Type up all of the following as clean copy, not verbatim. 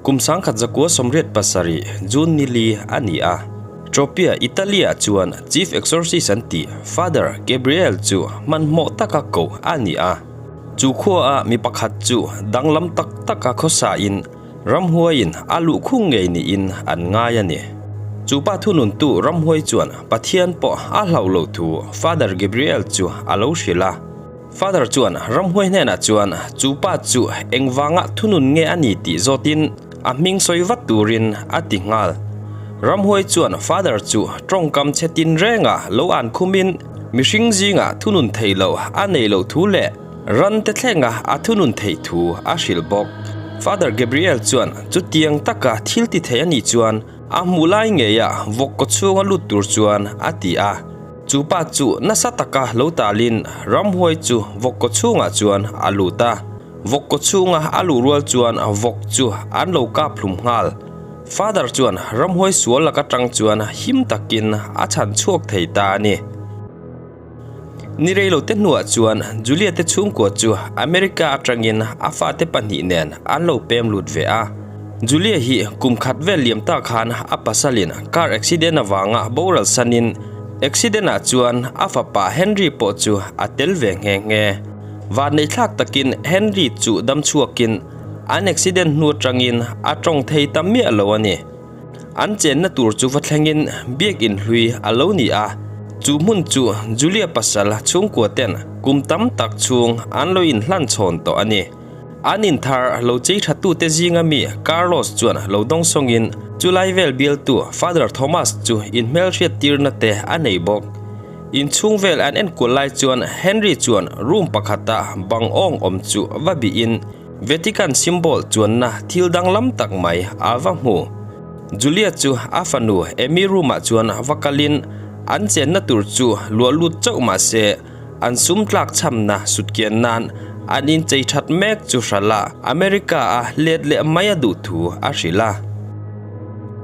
Kum 1987, June ni li a ni a. Tropia, Italy-ah chuan Chief Exorcist an tih Father Gabriel chu hmanhmawh taka koh a ni a. Chu khuaah mi pakhat chu danglam tak taka khawsain ramhuaiin a luhkhung ngei niin an ngai a ni. Chu pa thununtu ramhuai chuan Pathian pawh a hlauh loh thu Father Gabriel chu a lo hrilh a. Father chuan ramhuai hnenah chuan chu pa chu engvanga thunun nge a ni tih zawtin a hming sawi vat turin a ti nghal. Ramhuai chuan Father chu tawngkam chhe tin renga lo an khumin mihring zingah thunun thei lo a nei loh thu leh ran te thlenga a thunun theih thu a hrilh bawk. Father Gabriel chuan chutiang taka thil ti thei a nih chuan a hmuh lai ngeia vawk kaw chhunga lut tur chuan a ti a. Chu pa chu nasa taka lo talin ramhuai chu vawk kaw chhungah chuan a lut a. Vawk kaw chhunga a luh rual chuan vawk chu an lo kap hlum nghal. Father chuan ramhuai sual laka tang chuan him takin a chhan chhuak thei ta a ni. Ni reilo te hnuah chuan Julia te chhungkua chu America atangin a fate pahnih nen an lo pem lut ve a. Julia hi kum khat vel liam ta khan a pasalin car accident avanga boral sanin accident ah chuan a fapa Henry pawh chu a tel ve nghe nghe. Vanneihthlak takin Henry chu dam chhuakin an accident hnu atangin a tawng thei ta miah lo a ni. An chenna tur chu va thlengin biak inhlui a lo ni a, chu hmun chu Julia pasal chhungkua ten kum tam tak chhung an lo inhlan chhawn tawh a ni. An inthar lo chei thattute zinga mi Carlos chuan lo dawngsawngin chulai vel bialtu Father Thomas chu inhmelhriattirna te a nei bawk. Inchhung vel an enkual lai chuan Henry chuan room pakhata bang awng awm chu va bihin Vatican symbol chuanna thil danglam tak mai a va hmu. Julia chu a fanu Amy room-ah chuan va kalin an chenna tur chu luah lut chauh mah se an sum tlak chhamna sutkian nan an inchei that mek chu hralh a, America-a let leh mai a duh thu a hrilh a.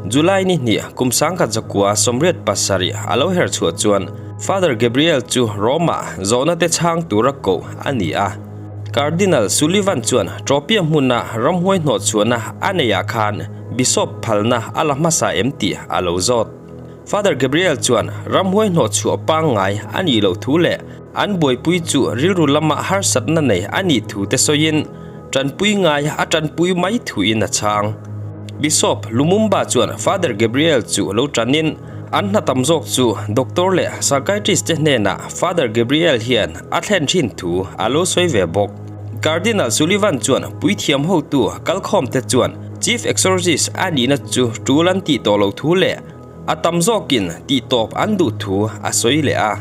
July ni hnih kum 1987 a lo her chhuah chuan Father Gabriel chu Rome-ah zawhna te chhang tura koh a ni a. Cardinal Sullivan chuan Tropia hmuna ramhuai hnawhchhuahna a neiah khan Bishop phalna a la hmasa em tih a lo zawt. Father Gabriel chuan ramhuai hnawhchhuah pangngai a nih loh thu leh an buaipui chu rilru lama harsatna nei a nih thu te sawiin tanpui ngai a tanpui mai thuin a chhang. Bishop Lumumba chuan Father Gabriel chu lo tanin an hna tam zawk chu doctor leh psychiatrist te hnenah Father Gabriel hian a thlen thin thu a lo sawi ve bawk. Cardinal Sullivan chuan puithiam hotu kalkhawmte chuan Chief Exorcist a nihna chu tul an tih tawh loh thu leh a tam zawkin tihtawp an duh thu a sawi leh a.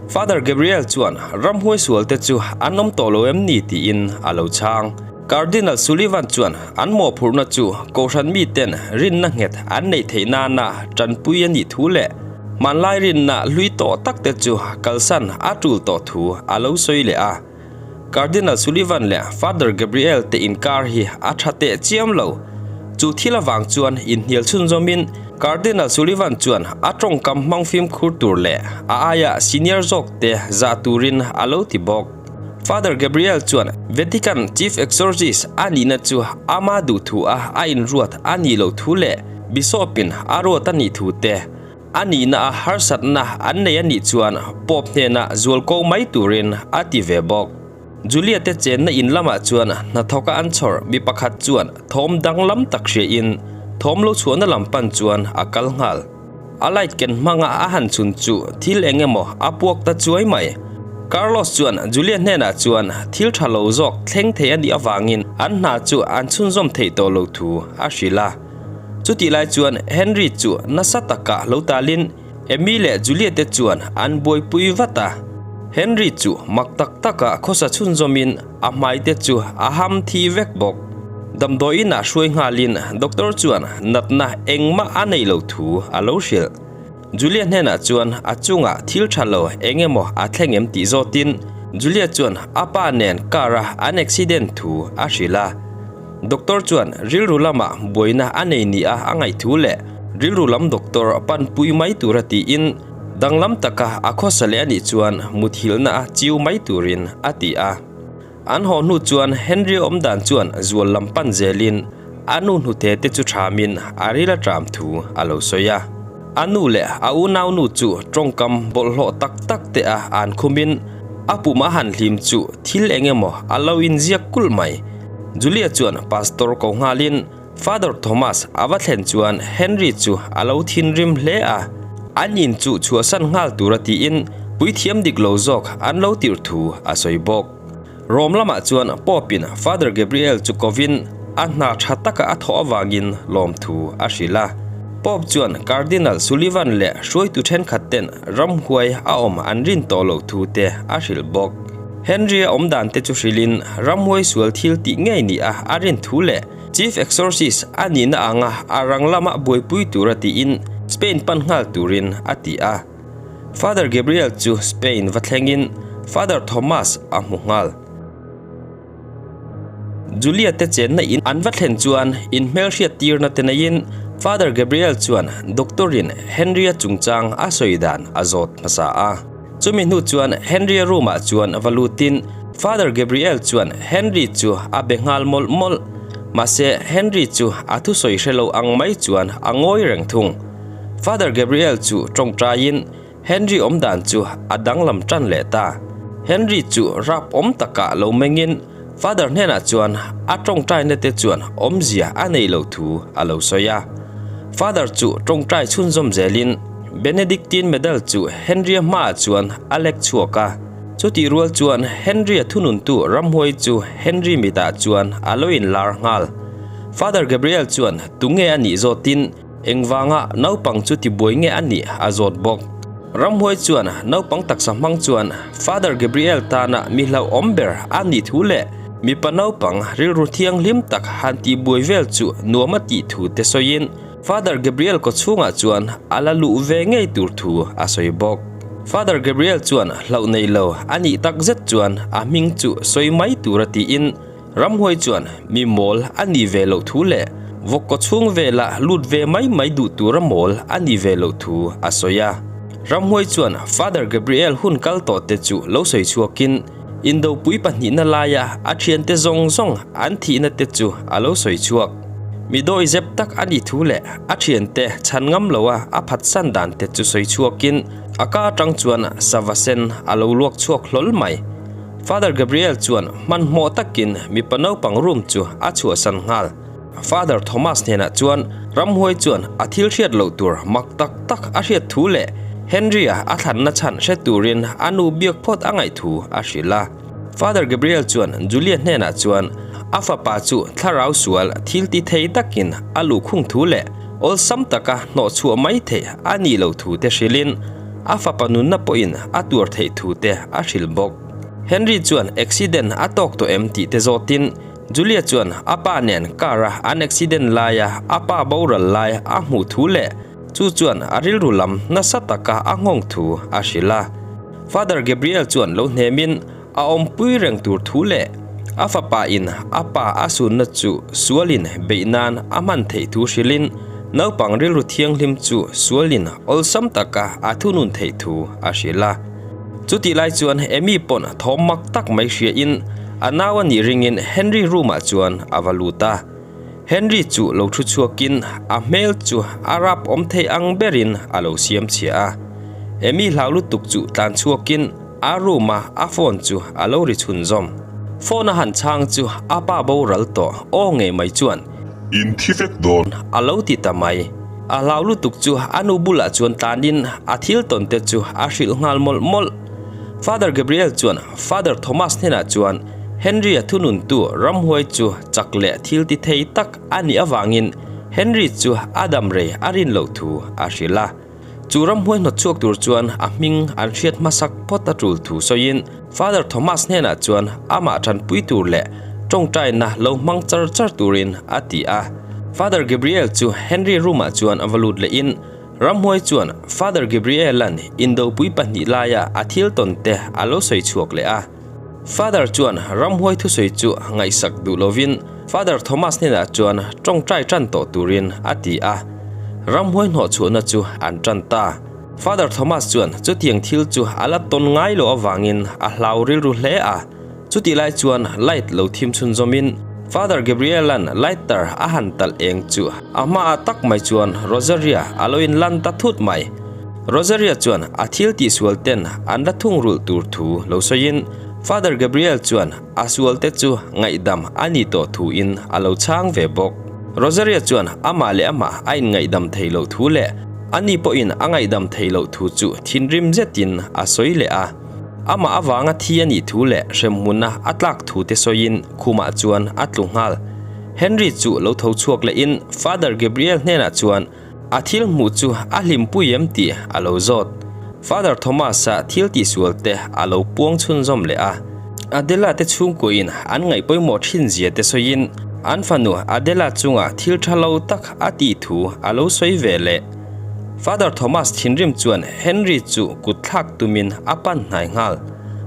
Father Gabriel chuan ramhuai sualte chu an awm tawh lo em ni tiin a lo chhang. Cardinal Sullivan chuan an mawhphurhna chu Kohhran miten rinna nghet an neih theih nana tanpui a nih thu leh hmanlai rinna hlui tawh takte chu kalsan a tul tawh thu a lo sawi leh a. Cardinal Sullivan leh Father Gabriel te inkar hi a tha teh chiam lo. Chu thil avang chuan inhnial chhunzawmin Cardinal Sullivan chuan a tawngkam hmang fimkhur tur leh a aia senior zawkte zah turin a lo ti bawk. Father Gabriel chuan Vatican Chief Exorcist a nihna chu ama duh thu a a inruat a nih loh thu leh Bishop-in a ruat a nih thu te, a nihna a harsatna an nei a nih chuan Pope hnenah zualko mai turin a ti ve bawk. Julia te chenna in lamah chuan hnathawka an chhawr mi pakhat chuan thawm danglam tak hriain thawm lo chhuahna lam pan chuan a kal nghal. A light ken hmanga a han chhun chu thil eng emaw a puak ta chuai mai. Carlos chuan Julia hnenah chuan thil tha lo zawk thleng thei a nih avangin an hna chu an chhunzawm theih tawh lo thu a hrilh a. Chutih lai chuan Henry chu nasa taka lo talin Amy leh Julia te chuan an buaipui vat a. Henry chu mak tak taka khawsa chhunzawmin a hmai te chu a ham thi vek bawk. Damdawi inah hruai nghalin doctor chuan natna engmah a neih loh thu a lo hrilh. Julia hnenah chuan a chungah thil tha lo eng emaw a thleng em tih zawtin Julia chuan a pa nen car a an accident thu a hrilh a. Doctor chuan rilru lamah buaina a nei nia a ngaih thu leh rilru lam doctor panpui mai tura tiin danglam taka a khawsa leh a nih chuan muthilhna a chiu mai turin a ti a. An haw hnu chuan Henry awmdan chuan zual lam pan zelin a nu hnute te chu thamin a ril a tram thu a lo sawi a. A nu leh a unaunu chu tawngkam bawlhhlawh tak tak te a an khumin a pum a han hlim chu thil eng emaw a lo inziak kulh mai. Julia chuan pastor ko nghalin Father Thomas a va thlen chuan Henry chu a lo thinrim hle a, an in chu chhuahsan nghal tura tiin puithiam dik lo zawk an lo tirh thu a sawi bawk. Rome lamah chuan Pope-in Father Gabriel chu kovin a hna tha taka a thawh avangin lawmthu a hrilh a. Pope chuan Cardinal Sullivan leh hruaitu thenkhat ten ramhuai a awm an rin tawh loh thu te a hrilh bawk. Henry-a awm dan te chu hrilhin ramhuai sual thil tih ngei ni a a rin thu leh Chief Exorcist a nihna anga a rang lama buaipui tura tiin Spain pan nghal turin a ti a. Father Gabriel chu Spain va thlengin Father Thomas a hmu nghal. Julia te chenna in an va thlen chuan inhmelhriat tirna te neiin Father Gabriel chuan doctor-in Henry-a chungchang a sawi dan a zawt hmasa a. Chumi hnu chuan Henry-a room-ah chuan va lutin Father Gabriel chuan Henry chu a be nghal mawlh mawlh. Mahse Henry chu a thusawi hre lo ang mai chuan a ngawi reng thung. Father Gabriel chu tawngtaiin Henry awm dan chu a danglam tan leh ta. Henry chu rap awm takah lo mengin Father hnenah chuan a tawngtaina te chuan awmzia a nei lo thu a lo sawi a. Father chu tawngtai chhunzawm zelin Benedictine medal chu Henry-a hmaah chuan a lek chhuak a. Chutih rual chuan Henry-a thununtu ramhuai chu Henry mitah chuan a lo inlar nghal. Father Gabriel chuan tunge a nih zawtin Engvanga naupang chu tibuai nge a nih a zawt bawk. Ramhuai chuan naupang taksa hmang chuan Father Gabriel tana mi hlauhawm ber a nih thu leh mipa naupang rilru thianghlim tak han tihbuai vel chu nuam a tih thu te sawiin Father Gabriel kawchhungah chuan a la luh ve ngei tur thu a sawi bawk. Father Gabriel chuan hlauh nei lo a nih takzet chuan a hming chu sawi mai tura tiin Ramhuai chuan mi mawl a nih ve loh thu leh vawk kaw chhung vela lut ve mai mai duh tura mawl a nih ve loh thu a sawi a. Ramhuai chuan Father Gabriel hun kal tawh te chu lo sawi chhuakin indopui pahnihna laia a thiante zawng zawng an thihna te chu a lo sawi chhuak. Mi dawi zep tak a nih thu leh a thiante chhan ngam loa a phatsan dan te chu sawi chhuakin a ka atang chuan sava sen a lo luak chhuak hlawl mai. Father Gabriel chuan hmanhmawh takin mipa naupang room chu a chhuahsan nghal. Father Thomas hnenah chuan ramhuai chuan a thil hriat loh tur mak tak tak a hriat thu leh Henry-a a thlanna chhan hre turin a nu biak phawt a ngaih thu a hrilh a. Father Gabriel chuan Julia hnenah chuan a fapa chu thlarau sual thil ti thei takin a luhkhung thu leh awlsam taka hnawhchhuah mai theih a nih loh thu te hrilhin A fapa nunna pawhin a tuar theih thu te a hrilh bawk. Henry chuan accident a tawk tawh em tih te zawtin Julia chuan a pa nen car a an accident laia a pa boral lai a hmuh thu leh chu chuan a rilru lam nasa taka a nghawng thu a hrilh a. Father Gabriel chuan lo hnemin a awmpui reng tur thu leh a fapa in a pa a sunna chu sualin beih nan a hman theih thu hrilhin naupang rilru thianghlim chu sualin awlsam taka a thunun theih thu a hrilh a. Chutih lai chuan Amy pawn thawm mak tak mai hriain a nau a nih ringin Henry room ah chuan a va lut a. Henry chu lo thu chhuakin a hmel chu a rap awm thei ang berin a lo siam chhia a. Amy hlau lutuk chu tlan chhuakin A room a a phone chu a lo ri chhunzawm. Phone a han chhang chu a pa boral tawh aw ngei mai chuan. In thi vek dawn. A lo ti ta mai. A hlau lutuk chu a nu bulah chuan tlanin a thil tawn te chu a hrilh nghal mawlh mawlh. Father Gabriel chuan Father Thomas hnenah chuan Henry-a thununtu ramhuai chu chak leh thil ti thei tak a nih avangin Henry chu a dam rei a rin loh thu a hrilh a. Chu ramhuai hnawt chhuak tur chuan a hming an hriat hmasak phawt a tul thu sawiin Father Thomas hnenah chuan amah tanpui tur leh tawngtaina lo hmang char char turin a ti a. Father Gabriel chu Henry room-ah chuan a va lut lehin ramhuai chuan Father Gabriel-a'n indopui pahnih laia a thil tawn te a lo sawi chhuak leh a. Father chuan ramhuai thusawi chu ngaihsak duh lovin Father Thomas hnenah chuan tawngtai tan tawh turin a ti a. Ramhuai hnawhchhuahna chu an tan ta. Father Thomas chuan chutiang thil chu a la tawn ngai loh avangin a hlau rilru hle a. Chutih lai chuan light lo thim chhunzawmin Father Gabriel-a'n lighter a han talh eng chu a hmaah tak mai chuan Rosaria a lo inlan ta thut mai. Rosaria chuan a thil tihsual ten an la thungrulh tur thu lo sawiin Father Gabriel chuan a sualte chu ngaihdam a ni tawh thuin a lo chhang ve bawk. Rosaria chuan amah leh amah a inngaihdam theih loh thu leh ani pawhin a ngaihdam theih loh thu chu thinrim zetin a sawi leh a. Amah avanga thi a nih thu leh hremhmuna a tlak thu te sawiin khumah chuan a tlu nghal. Henry chu lo tho chhuak lehin Father Gabriel hnenah chuan a thil hmuh chu a hlimpui em tih a lo zawt. Father Thomas-a thil tihsual te a lo puang chhunzawm leh a. Adela te chhungkuain an ngaih pawimawh thin zia te sawiin an fanu Adela chunga thil tha lo tak a tih thu a lo sawi ve leh. Father Thomas thinrim chuan Henry chu kut thlak tumin a pan hnai nghal.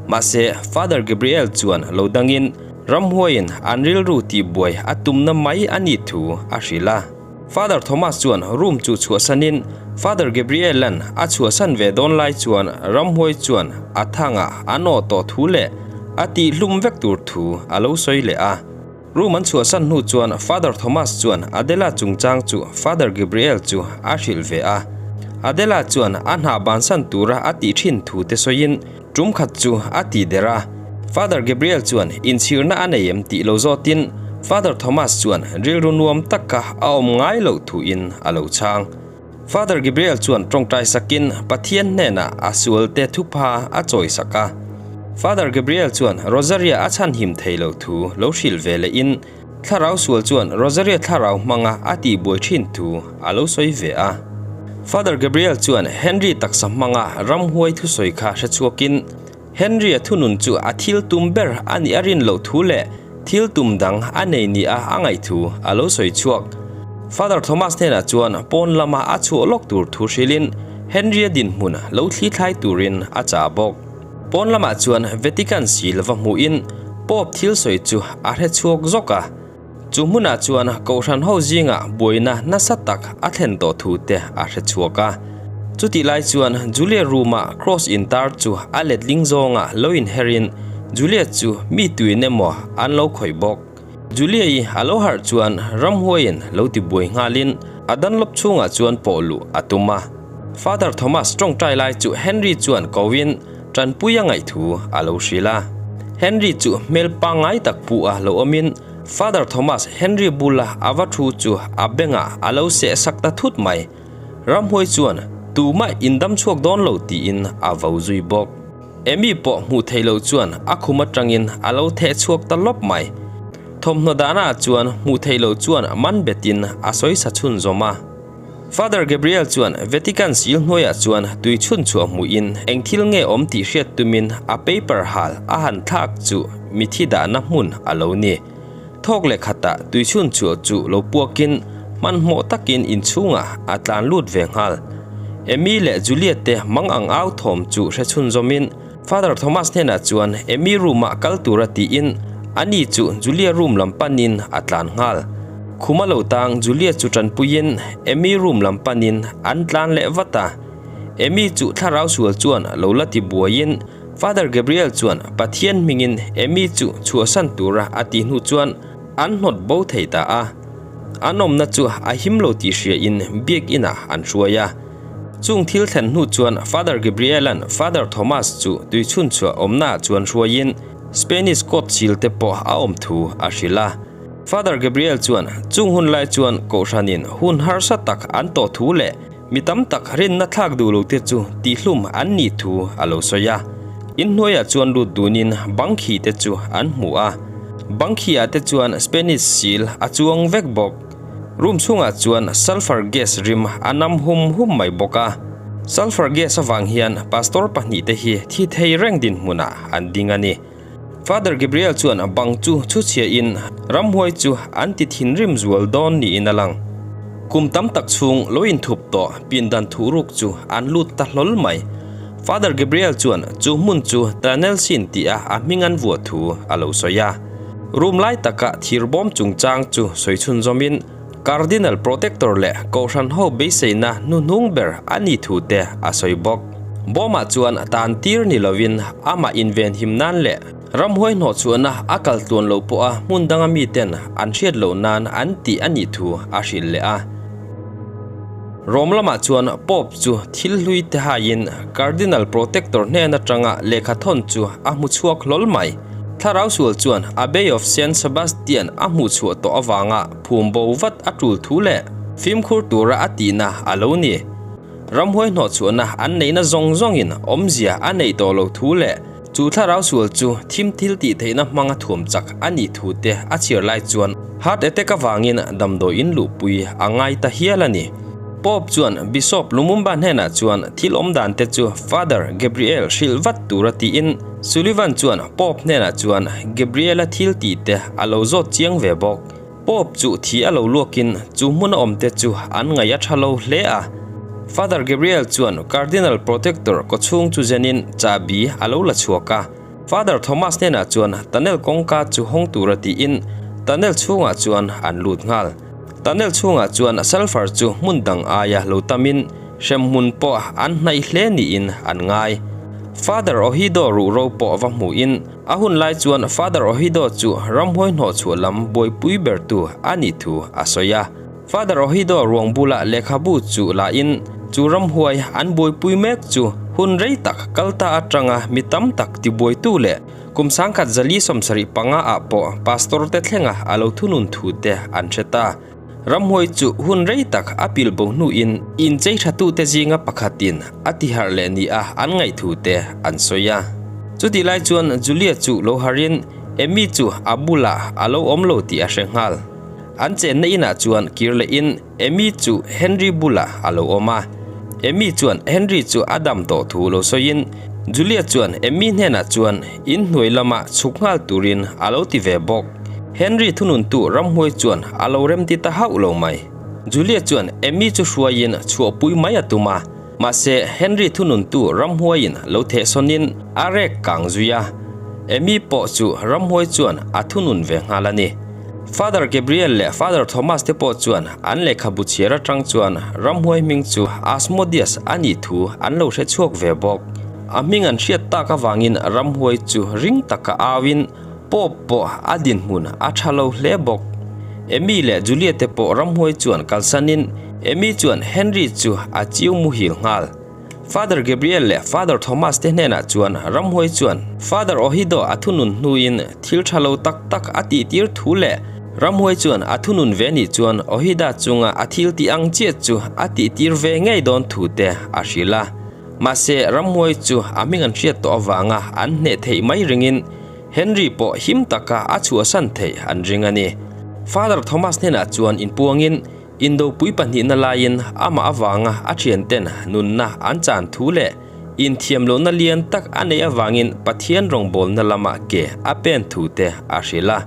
Mahse, Father Gabriel chuan lo dangin ramhuaiin an rilru tihbuai a tumna mai a nih thu a hrilh a. Father Thomas chuan room chu chhuahsanin Father Gabriel-a'n a chhuahsan ve dawn lai chuan ramhuai chuan a thangah a nawh tawh thu leh a tihhlum vek tur thu a lo sawi leh a. Room an chhuahsan hnu chuan Father Thomas chuan Adela chungchang chu Father Gabriel chu a hrilh ve a. Adela chuan a hna bansan tura a tih thin thu te sawiin tum khat chu a ti der a. Father Gabriel chuan inchhirna a nei em tih lo zawtin Father Thomas chuan rilru nuam taka a awm ngai loh thuin a lo chhang. Father Gabriel chuan tawngtai sakin Pathian hnenah a sualte thupha a chawi sak a. Father Gabriel chuan Rosaria a chhanhim thei lo thu lo hrilh ve lehin thlarau sual chuan Rosaria thlarau hmanga a tihbuai thin thu a lo sawi ve a. Father Gabriel chuan Henry taksa hmanga ramhuai thusawi kha hre chhuakin Henry-a thunun chu a thil tum ber a nih a rin loh thu leh thil tum dang a nei nia a ngaih thu a lo sawi chhuak. Father Thomas hnenah chuan pawn lama a chhuah lawk tur thu hrilhin Henry-a dinhmun lo thli thlai turin a chah bawk. Pawn lamah chuan Vatican sil va hmuhin Pope thil sawi chu a hre chhuak zawk a. Chu hmunah chuan Kohhran ho zingah buaina nasa tak a thlen tawh thu te a hre chhuak a. Chutih lai chuan Julia room-a cross intar chu a letling zawnga lo inherin Julia chu mi tuin emaw an lo khawih bawk. Julia-i a lo harh chuan ramhuaiin lo ti buai nghalin a danlawp chhungah chuan pawh luh a tum a. Father Thomas tawngtai lai chu Henry chuan koin Tanpui a ngaih thu a lo hrilh a. Henry chu hmel pangngai tak pu a lo awmin Father Thomas Henry bula a va thu chu a bengah a lo seh sak ta thut mai. Ramhuai chuan tumah in dam chhuak dawn lo tiin a vo zui bawk. Amy pawh hmuh theih loh chuan a khum atangin a lo theh chhuak ta lawp mai. Thawmhnaw dahnaah chuan hmuh theih loh chuan man betin a sawi sa chhunzawm a. Father Gabriel chuan Vatican sil hnuaiah chuan tui chhun chhuah hmuhin eng thil nge awm tih hriat tumin a paper hal a han thlak chu mithi dahna hmun a lo ni. Thawk leh khatah tui chhun chhuah chu lo puakin hmanhmawh takin inchhungah a tlan lut ve nghal. Amy leh Juliet te mang ang au thawm chu hre chhunzawmin Father Thomas hnenah chuan Amy room-ah kal tura tiin ani chu Julia room lam panin a tlan nghal. Khuma lo tang Julia chu tanpuiin Amy room lam panin an tlan leh vat a. Amy chu thlarau sual chuan lo la ti buaiin Father Gabriel chuan Pathian hmingin Amy chu chhuahsan tura a tih hnu chuan an hnawt bo thei ta a. An awmna chu a him lo tih hriain biakinah an hruai a. Chung thil thlen hnu chuan Father Gabriel-a'n Father Thomas chu tui chhunchhuah awmnaah chuan hruaiin Spanish court sil te pawh a awm thu a hrilh a. Father Gabriel chuan chung hun lai chuan Kohhranin hun harsa tak an tawh thu leh mi tam tak rinna thlak duh lo te chu tihhlum an nih thu a lo sawi a. Inhnuaiah chuan lut dunin bangkhi te chu an hmu a. Bangkhi-ah te chuan Spanish sil a chuang vek bawk. Room chhungah chuan sulphur gas rim a nam hum hum mai bawk a. Sulphur gas avang hian pastor pahnihte hi thi thei reng dinhmunah an ding a ni. Father Gabriel chuan bang chu chhuchhiahin ramhuai chu an ti thinrim zual dawn niin a lang. Kum tam tak chhung lo inthup tawh pindan thuhruk chu an lut ta hlawl mai. Father Gabriel chuan chu hmun chu tunnel sin tia a hming an vuah thu a lo sawi a. Room lai taka thir bawm chungchang chu sawi chhunzawmin Cardinal Protector leh Kohhran ho beiseina hnuhnung ber a nih thu te a sawi bawk. Bawmah chuan tan tir ni lovin amah invenhim nan leh. Ramhuai hnawhchhuahna a kal tluan loh pawha hmun danga miten an hriat loh nan an tih a nih thu a hrilh leh a. Rom lamah chuan Pope chu thil hlui te haiin Cardinal Protector hnen atanga lehkha thawn chu a hmu chhuak hlawl mai. Thlarau sual chuan Abbey of Saint Sebastian a hmuh chhuah tawh avanga phum bo vat a tul thu leh fimkhur tura a tihna a lo ni. Ramhuai hnawhchhuahna an neihna zawng zawngin awmzia a neih tawh lo thu leh Chu thlarau sual chu thim thil tih theihna hmanga thuam chak a nih thu te a chhiar lai chuan heart attack avangin damdawi in luhpui a ngai ta hial a ni. Pope chuan Bishop Lumumba hnenah chuan thil awm dan te chu Father Gabriel hrilh vat tura tiin Sullivan chuan Pope hnenah chuan Gabriel-a thil tih te a lo zawt chiang ve bawk. Pope chu thi a lo luakin chu hmuna awmte chu an ngaih a tha lo hle a. Father Gabriel chuan Cardinal Protector kawchhung chu zenin chahbi a lo la chhuak a. Father Thomas hnenah chuan tunnel kawngka chu hawng tura tiin tunnel chhungah chuan an lut nghal. Tunnel chhungah chuan sulphur chu hmun dang aia lo tamin hremhmun pawh an hnaih hle niin an ngai. Father Ohido ruhro pawh va hmuhin A hun lai chuan Father Ohido chu ramhuai hnawhchhuah lam buaipui bertu a nih thu a sawi a. Father Ohido ruang bula lehkhabu chu lahin chu ramhuai an buaipui mek chu hun rei tak kal ta atanga mi tam tak tibuaitu leh kum 1475 ah pawh pastor te thlenga a lo thunun thu te an hre ta. Ramhuai chu hun rei tak a pil bo hnuin inchei thatute zinga pakhatin a tiharh leh ni a an ngaih thu te an sawi a. Chutih lai chuan Julia chu lo harin Amy chu a bulah a lo awm lo tih a hre nghal. An chenna inah chuan kir lehin Amy chu Henry bulah a lo awm a. Amy chuan Henry chu a dam tawh thu lo sawiin Julia chuan Amy hnenah chuan inhnuai lama chhuk nghal turin a lo ti ve bawk. Henry thununtu ramhuai chuan a lo remti ta hauh lo mai. Julia chuan Amy chu hruaiin chhuahpui mai a tum a, mahse Henry thununtu ramhuaiin lo thehsawnin a rek kang zui a. Amy pawh chu ramhuai chuan a thunun ve nghal a ni. Father Gabriel leh Father Thomas te pawh chuan an lehkhabu chhiar atang chuan ramhuai hming chu Asmodeus a nih thu an lo hre chhuak ve bawk. A hming an hriat tak avangin ramhuai chu ring taka auin Pope pawh a dinhmun a tha lo hle bawk. Amy leh Julia te pawh ramhuai chuan kalsanin Amy chuan Henry chu a chiu muhil nghal. Father Gabriel leh Father Thomas te hnenah chuan ramhuai chuan Father Ohido a thunun hnuin thil tha lo tak tak a tihtir thu leh ramhuai chuan a thunun ve nih chuan Ohida chunga a thil tih ang chiah chu a tihtir ve ngei dawn thu te a hrilh a. Mahse ramhuai chu a hming an hriat tawh avanga an hneh theih mai ringin Henry pawh him taka a chhuahsan theih an ring a ni. Father Thomas hnenah chuan inpuangin Indopui pahnihna laiin amah avanga a thianten nunna an chan thu leh inthiamlohna lian tak a neih avangin Pathian rawngbawlna lamah ke a pen thu te a hrilh a.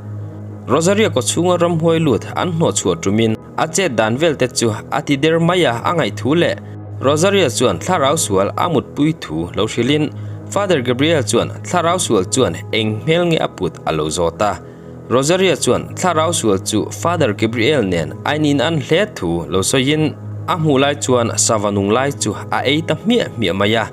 Rosaria kawchhunga ramhuai lut an hnawhchhuah tumin a chet dan vel te chu a ti der mai a a ngaih thu leh Rosaria chuan thlarau sual a mutpui thu lo hrilhin Father Gabriel chuan thlarau sual chuan eng hmel nge a put a lo zawt a. Rosaria chuan thlarau sual chu Father Gabriel nen a in an hle thu lo sawiin a hmuh lai chuan sava nung lai chu a ei ta hmiah hmiah mai a.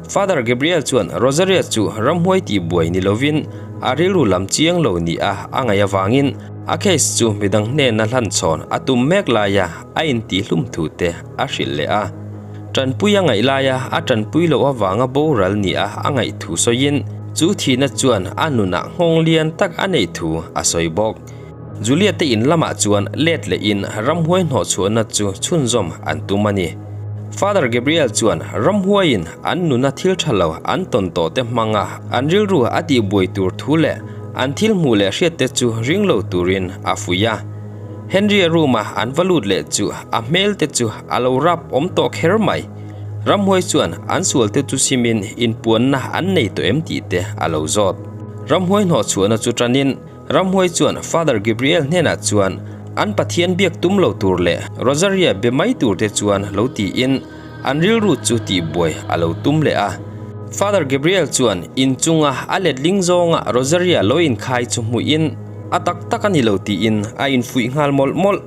Father Gabriel chuan Rosaria chu ramhuai tih buai ni lovin a rilru lam chiang lo ni a a ngaih avangin a case chu midang hnena hlan chhawn a tum mek laia a intihhlum thu te a hrilh leh a. Tanpui a ngaih laia a tanpui loh avanga boral ni a a ngaih thu sawiin chu thihna chuan a nunah nghawng lian tak a neih thu a sawi bawk. Julia te in lamah chuan let lehin ramhuai hnawhchhuahna chu chhunzawm an tum a ni. Father Gabriel chuan ramhuaiin an nuna thil tha lo an tawn tawh te hmanga an rilru a tihbuai tur thu leh an thil hmuh leh hriat te chu ring lo turin a fuih a. Henry-a room-a an va lut leh chu a hmel te chu a lo rap awm tawh kher mai. Ramhuai chuan an sual te chu simin inpuanna an nei tawh em tih te a lo zawt. Ramhuai hnawhchhuahna chu tanin Ramhuai chuan Father Gabriel hnenah chuan an Pathian biak tum lo tur leh Rosaria be mai tur te chuan lo tiin an rilru chu tihbuai a lo tum leh a. Father Gabriel chuan inchunga a letling zawnga Rosaria lo inkhai chu hmuhin a tak tak a ni lo tiin a infuih nghal mawlh mawlh.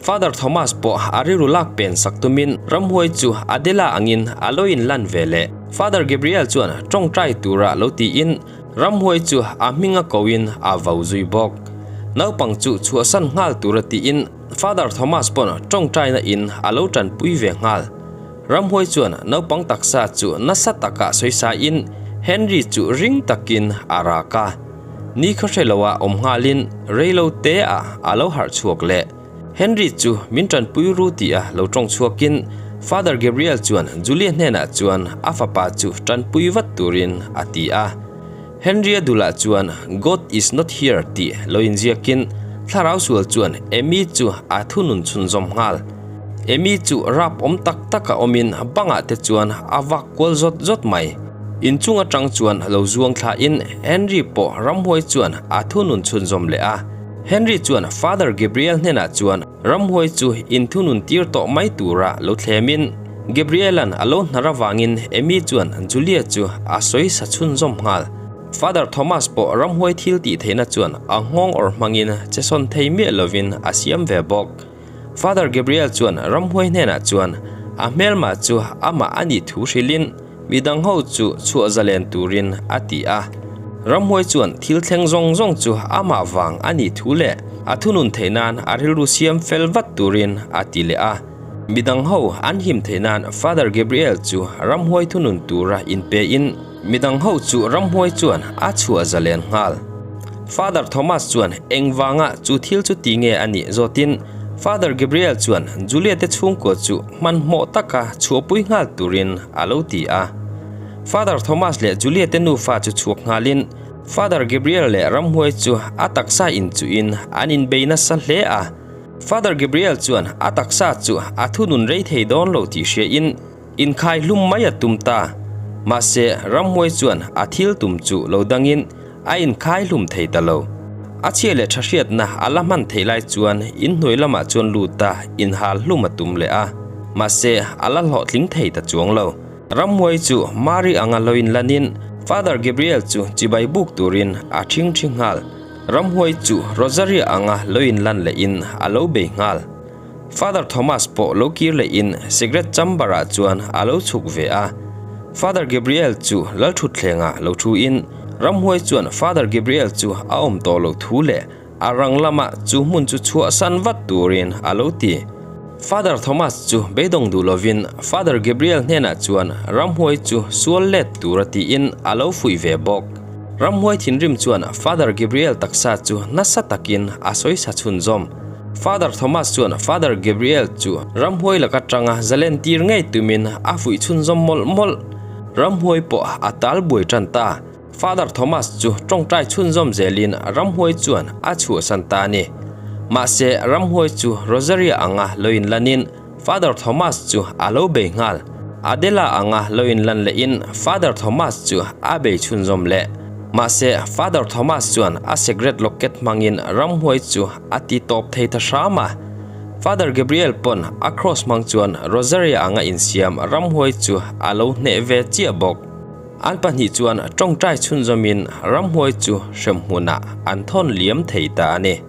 Father Thomas pawh a rilru lak pen sak tumin ramhuai chu Adela angin a lo inlan ve leh. Father Gabriel chuan tawngtai tura lo tiin. Ramhuai chu a hminga koin a vau zui bawk. Naupang chu chhuahsan nghal tura tiin Father Thomas pawn tawngtaina in a lo tanpui ve nghal. Ramhuai chuan naupang taksa chu nasa taka sawisa in Henry chu ring takin a rak a. Ni khaw hre loah awm nghalin reilo te ah a lo harh chhuak leh. Henry chu min tanpui ru tih a lo tawng chhuakin Father Gabriel chuan Julia hnenah chuan a fapa chu tanpui vat turin a ti a. Henry-a dulah chuan God is not here tih lo inziakin thlarau sual chuan Amy chu a thunun chhunzawm nghal. Amy chu rap awm tak tak a awmin bangah te chuan a vak kual zawt zawt mai. Inchung atang chuan lo zuang thlain Henry pawh ramhuai chuan a thunun chhunzawm leh a. Henry chuan Father Gabriel hnenah chuan ramhuai chu inthunun tir tawh mai tura lo thlemin Gabriel-a'n a lo hnar avangin Amy chuan Julia chu a sawi sa chhunzawm nghal. Father Thomas pawh ramhuai thil tih theihna chuan a nghawng awrh hmangin che sawn thei miah lovin a siam ve bawk. Father Gabriel chuan ramhuai hnenah chuan a hmelmah chu amah a nih thu hrilhin midang ho chu chhuah zalen turin a ti a. Ramhuai chuan thil thleng zawng zawng chu amah vang a nih thu leh a thunun theih nan a rilru siam fel vat turin a ti leh a. Midang ho an him theih nan Father Gabriel chu ramhuai thunun tura inpein midang ho chu ramhuai chuan a chhuah zalen nghal. Father Thomas chuan engvanga chu thil chu ti nge a nih zawtin Father Gabriel chuan Julia te chhungkua chu hmanhmawh taka chhuahpui nghal turin a lo ti a. Father Thomas leh Julia te nufa chu chhuak nghalin Father Gabriel leh ramhuai chu a taksa inchuhin an inbei nasa hle a. Father Gabriel chuan a taksa chu a thunun rei thei dawn lo tih hriain inkhai hlum mai a tum ta. Mahse, ramhuai chuan a thil tum chu lo dangin a inkhai hlum thei ta lo. A chhia leh tha hriatna a la hman theih lai chuan inhnuai lamah chuan lut a inhal hlum a tum leh a, mahse a la hlawhtling thei ta chuang lo. Ramhuai chu Mari anga lo inlanin Father Gabriel chu chibai buk turin a ṭhingṭhi nghal. Ramhuai chu Rosaria anga lo inlan lehin a lo bei nghal. Father Thomas pawh lo kir lehin cigarette chamber ah chuan a lo chhuk ve a. Father Gabriel chu Lalthutthlengah lo thu in ramhuai chuan Father Gabriel chu a awm tawh loh thu leh a rang lamah chu hmun chu chhuahsan vat turin a lo ti. Father Thomas chu beidawng duh lovin Father Gabriel hnenah chuan ramhuai chu sual let tura tiin a lo fuih ve bawk. Ramhuai thinrim chuan Father Gabriel taksa chu nasa takin a sawisa chhunzawm. Father Thomas chuan Father Gabriel chu ramhuai laka tanga zalen tir ngei tumin a fuih chhunzawm mawlh mawlh. Ramhuai pawh a tal buai tan ta. Father Thomas chu tawngtai chhunzawm zelin ramhuai chuan a chhuahsan ta a ni. Mahse, ramhuai chu Rosaria anga lo inlanin Father Thomas chu a lo bei nghal. Adela anga lo inlan lehin Father Thomas chu a bei chhunzawm leh. Mahse, Father Thomas chuan a secret locket hmangin ramhuai chu a ti tawp thei ta hram a. Father Gabriel pawn a cross hmang chuan Rosaria anga insiam ramhuai chu a lo hneh ve chiah bawk. An pahnih chuan tawngtai chhunzawmin ramhuai chu hremhmunah an thawn liam thei ta a ni.